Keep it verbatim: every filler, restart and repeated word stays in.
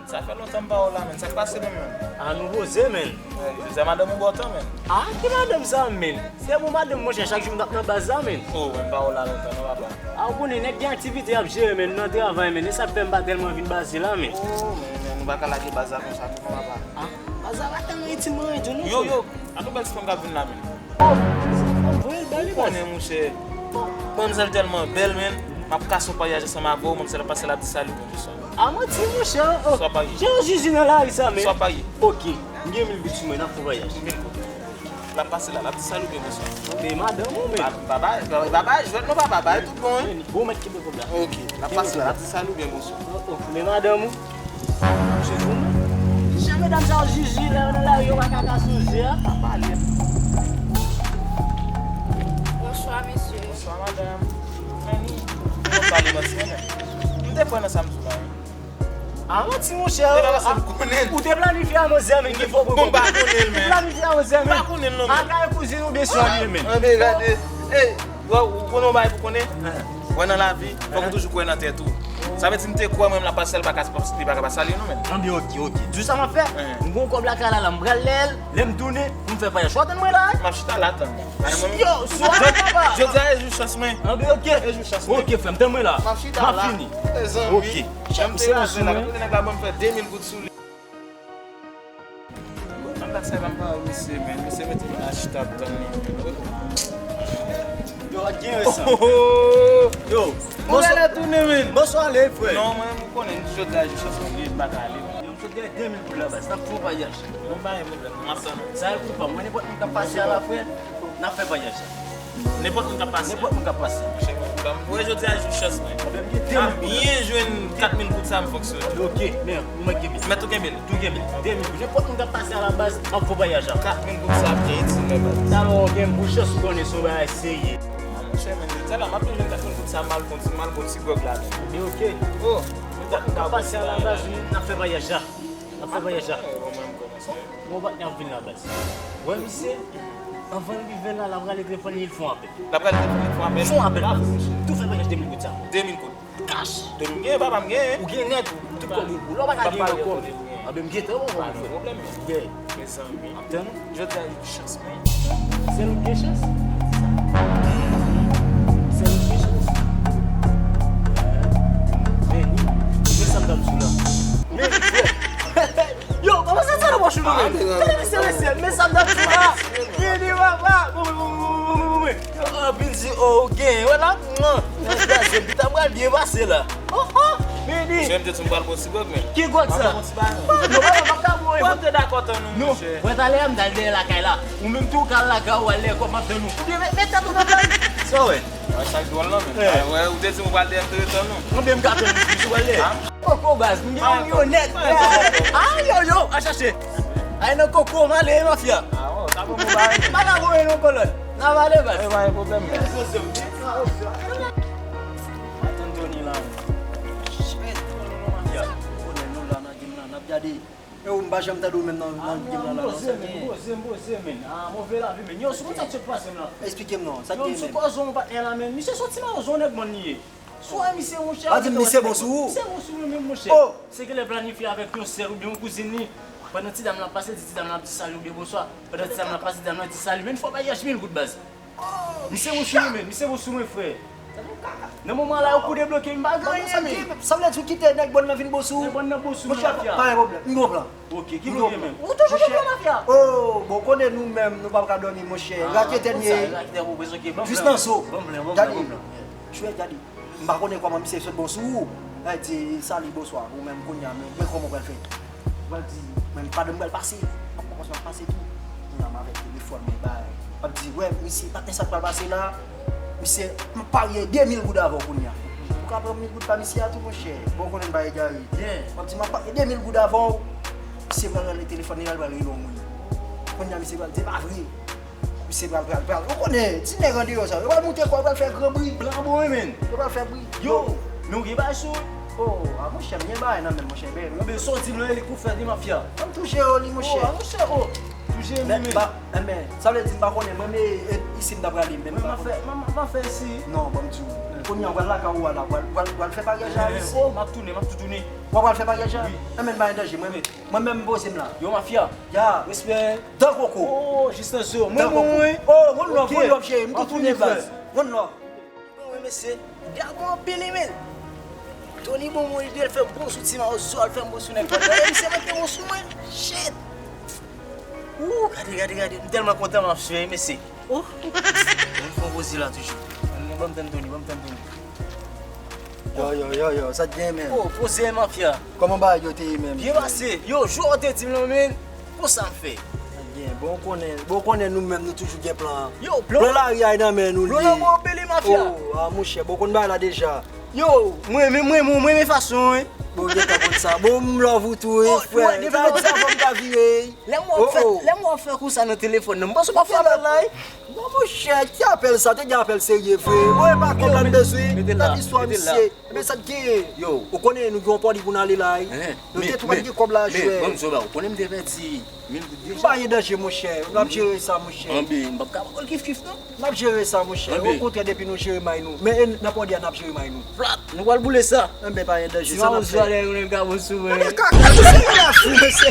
Sa fè lontan m pa wè w la, menn. Sa k pase menm, menn? A, nou poze, menn. Jodi a madanm ou ba w tan, menn. A, ki madanm sa, menn? Se pou madanm, monchè, chak jou m t ap nan baz la, menn. O, menn, m pa wè w la lontan, non, papa. A, ou konnen, nèg gen aktivite y ap jere, menn, nan travay, menn. E sa k fè m pa tèlman vin baze la, menn. O, menn, menn, nou pa ka lage baz la konsa tou, non, papa. A, baz la pa tèlman itil mwen, tou, non, frè. Yo, yo, a nou bèl ti fanm k ap vin la, menn. O, se fanm vre, l bèl, li baz. Ou konnen, monchè. Manmzèl tèlman bèl, menn. M ap kase yon paryaj ansanm avè w, manmzèl ap pase la, ap di salut, menn. A, manti, monchè. O, Swa parye. Jan Jiji nan lari sa, men. Swa parye. Oke. M gen mil goud sou mwen, n ap fè vwayaj. Mil goud. L ap pase la, l ap di salut, byen bonswa. Men madanm ou, men. Ba, ba, ba, ba, ba, jwèt non, papa, bay tout bon, wi. Men, bon, mèt kenbe kòb la. Oke. L ap pase la, l ap di salut, byen bonswa. O, o, men madanm ou. Jan medam sa yo Jiji, lè yo nan lari, yo pa ka ka sonje a. Pa pale. Bonswa, mesye. Bonswa, madanm. Men, nou pale manti, men. M te kwè nan sa m di w la, wi. A, manti, monchè. Depi paske m konnen l. Ou te planifye a manzè, men, ki fò. Bon, m pa konnen l, men. Ou planifye a manzè, men. M pa konnen l, non, men. A, kay kouzin ou byen sou li, men. Anben, gade. Ey, ou, ou konnen yon bagay pou konnen? Wè, nan lavi, fòk ou toujou kwè nan tèt ou. Sa vle di m te kwè mwen, m la pase l, li pa ka, li pa ka pase ale, non, men. Anben, oke, oke. Di w sa m ap fè? M gon kòb lakay la, la, m pral lè l, lè m tounen, pou m fè vwayaj. W ap tann mwen la, wi? M ap chita la, tann. Yo, swa, papa. Jodi a, e jou chans mwen. Anben, oke. E jou chans mwen. Oke, frè m, tann mwen la. M ap chita la. M ap fini. Mezanmi. Oke. Jan m te raze la, kote nèg la ban m fè de mil goud sou li. Mwen, m pa sa, m pa wè misye, men. Misye mete m la chita ap tann li. Yo, pa t gen resan. Yo, bonswa. Bonswa ale, frè. Non, mwen, ou konnen, jodi a, jou chans mwen, m pa ka ale. Yo, m sot gen de mil goud la, baz. N ap fè yon vwayaj. Bon, pa gen pwoblèm, m ap tann ou. Sa e kou pa mwen, nenpòt moun k ap pase a la, frè, n ap fè vwayaj la. Nenpòt moun k ap pase. Nenpòt moun k ap pase. Monchè, mwen, m wè jodi a jou chans mwen. Anben, m gen de mil goud la. M ap byen jwenn kat mil goud sa, m fonksyone. Oke, men, ou mèt kenbe l. Mèt ou kenbe l. Tou kenbe l. De mil goud. Nenpòt moun k ap pase a la baz, m ap fè vwayaj la. Kat mil goud sa ap byen itil mwen, baz. Talè w gen pou chans ou konnen se yon bagay serye. A, monchè, men, jodi a la, m ap byen jwenn kat mil goud sa, m al pran ti, m al pran ti gwòg la, men. Ebyen, oke. O, nenpòt moun k ap pase a la baz, n ap fè vwayaj la. N ap fè vwayaj la. Bon, patnè ap vin la, baz. Wè, misye, anvan l rive la, l ap rale telefòn li, l fè yon apèl. L ap rale telefòn li, l fè yon apèl. Fè yon apèl, baz. Tou fè vwayaj de mil goud sa. De mil goud. Kach. De mil, m gen, papa, m gen. Ou gen nèt, tout kòb ou. Lè w pa ka gen kòb. Anben, m gentan, bon, pa gen pwoblèm. Yeah. Mezanmi. M ap tann ou. Jodi a, chans mwen. Sèl ou gen chans? Sèl ou gen chans? Vini. Men sa m t ap di w la. Men, frè. Yo, kòman sa, sa nan pòch ou, nou menm? Tande, mesye, mesye, men sa m t ap di w la. Vini, papa. Yo, anpil di, o, ou gen, wè la. Mwen, kraze, pita m pral byen pase la. O, o, vini. Jèm te di m pral pran ti gwòg, men. Ki gwòg sa? Mwen, mwen pa ka bwè. Mwen, te dakò tann ou, monchè. Mwen, talè a, m t al dèyè lakay la. Ou menm tou, w ka al lakay ou, al lè kòb, m ap tann ou. Oubyen, met, met tèt ou nan plan. Sa w wè? Wè, sa k dwòl, non, men. Wè, ou te di m ou pral dèyè m, te tann ou. Mwen, m ka tann ou, si w pral dèyè. Koko, baz, m gen yon milyon nèt. A, yo, yo, a chache. Ay, nan koko, m ale, mafya. A, o, sa bon, bon, bay. Pa ka voye non, kolòn. N ap ale, baz. E, pa gen pwoblèm, men. Anthony la. Shit. Konnen nou la nan game la, n ap gade. E ou, m pa janm tande w menm nan, nan game la, la, non, sa gen. M poze, men. A, move lavi, men. Yo, sou konn sa k sot pase m la. Eksplike m non, sa gen menm? Yo, m sou koze yon patnè la, men. Misye soti nan yon zòn nèg mòn li ye. Sou wè misye, monchè. Pa di m misye bon sou ou. Misye bon sou mwen menm, monchè. O! Se genlè planifye avèk yon sè l oubyen yon kouzin li. Pandan ti dam nan ap pase, di ti dam nan ap di salut oubyen bonswa. Pandan ti dam nan ap pase, ti dam nan di salut. Men fò bay H mil goud, baz. Misye bon sou mwen, men. Misye bon sou mwen, frè. Nan moman la, yo kou debloke, m pa gen anyen, men. Sa vle di ou kite nèg bòn nan vin bon sou ou? Nèg bòn nan bon sou mwen, mafya. Pa gen pwoblèm. M gon plan. Oke, ki plan ou gen menm? Ou toujou gen plan, mafya. O, bon, konnen nou menm, nou pa ka dòmi, monchè. Raketè n ye. Jis nan zo. Gade. Jwèt, gade. M pa konnen kòman misye sot bon sou ou. L ap di, "Salut, bonswa." Ou menm kounye a, men, men kòman w pral fè? Ou pral di, "Men, pandan m pral pase, m ap kòmanse ap pase tou." Kounye a, m avèk telefòn mwen, bay. M ap di, "Wè, misye, patnè, sa k pral pase la, misye, m ap parye de mil goud avè w kounye a." Ou ka pran mil goud pa misye a tou, monchè. Bon, konnen m pa egare. M ap di, "M ap parye de mil goud avè w." Misye pral rele telefòn li, l al pral rele yon moun. Kounye a, misye pral di, "E pa vre." Misye pral, pral, pral. Ou konnen, ti nèg andeyò sa yo. Yo pral moute kò, yo pral fè gran bri. Plan bon, wi, men. Yo pral fè bri. Yo, men ou gen bagay sou ou? O, a, monchè, m gen bagay nan men m, monchè, men. Anben, sa w di m lan, e li k pou fè de mafya. Ban m touche yo, li, monchè. O, a, monchè, o. Men, men, sa vle di m pa konnen, mwen, men, e, isi m ta prale, men m pa konnen. Mwen, m ap fè isi. Non, ban m di w. Kounye a, w pral lakay ou a la, w pral, w pral, w pral fè bagay a isi. Oh, m ap tounen, m ap tou tounen. W pral fè bagay a? Wi. Enben, pa gen danje, mwen, mwen menm, m poze m la. Yo, mafya. Ya. Respè. Dan koko. Oh, jis nan zo. Mwen, mwen, mwen. Oh, one love, one love, cheri. M tou tounen baz. One love. Bon, wi, mesye. Dyago anpil, wi, men. Tony bon, bon ide, l fè bon sou ti mawozo, l fè bon sou nèg kòd. Misye mete bon sou mwen. Shit. Ooh, gade, gade, gade. M tèlman kontan, m ap swe, wi, mesye. Oh. Mwen fè yon poze la toujou. Mwen, ban m tann Tony, ban m tann Tony. Yo, yo, yo, yo, sa t gen, men? Oh, poze, mafya. Kòman bagay yo te ye menm? Byen pase. Yo, jou a w te di m lan, men. Konsa m fè. Byen, bon, w konnen, bon, w konnen nou menm, nou toujou gen plan. Yo, plan? Plan lari a nan men nou, li. Plan nan bon, bele, mafya. Oh, ah, monchè, bon, w konn bagay la deja. Yo, mwen, mwen, mwen, mwen, mwen, men fason, wi. Bon, w gentan konn sa. Bon, m love ou tou, wi, frè. Sa vle di avan m ta vire. Lè m wè w ap fè, lè m wè w ap fè konsa nan telefòn nan, m panse w pa fè apèl la, wi. Bon, monchè, ki apèl sa? Te gen apèl serye vre. Bon, e pa kòb la n bezwen. Gad istwa misye. Ebyen, sa t genyen? Yo. Ou konnen nou gen yon pati pou n ale la, wi. Nou te tou pa t gen kòb la, jwè. Men, ban m di w, ou konnen m te pèdi mil goud deja. M pa gen danje, monchè. N ap jere sa, monchè. Anben, m p ap ka ba w l kif kif, non. N ap jere sa, monchè. Okontrè, depi nou jere may nou. Men, e, n ap wè n ap jere may nou. Plat, nou pral boule sa. Enben, pa gen danje, sa n ap fè. Ti mawozo a dèyè yon nèg gabo sou mwen. Enben, kaka, se la fou, mesye.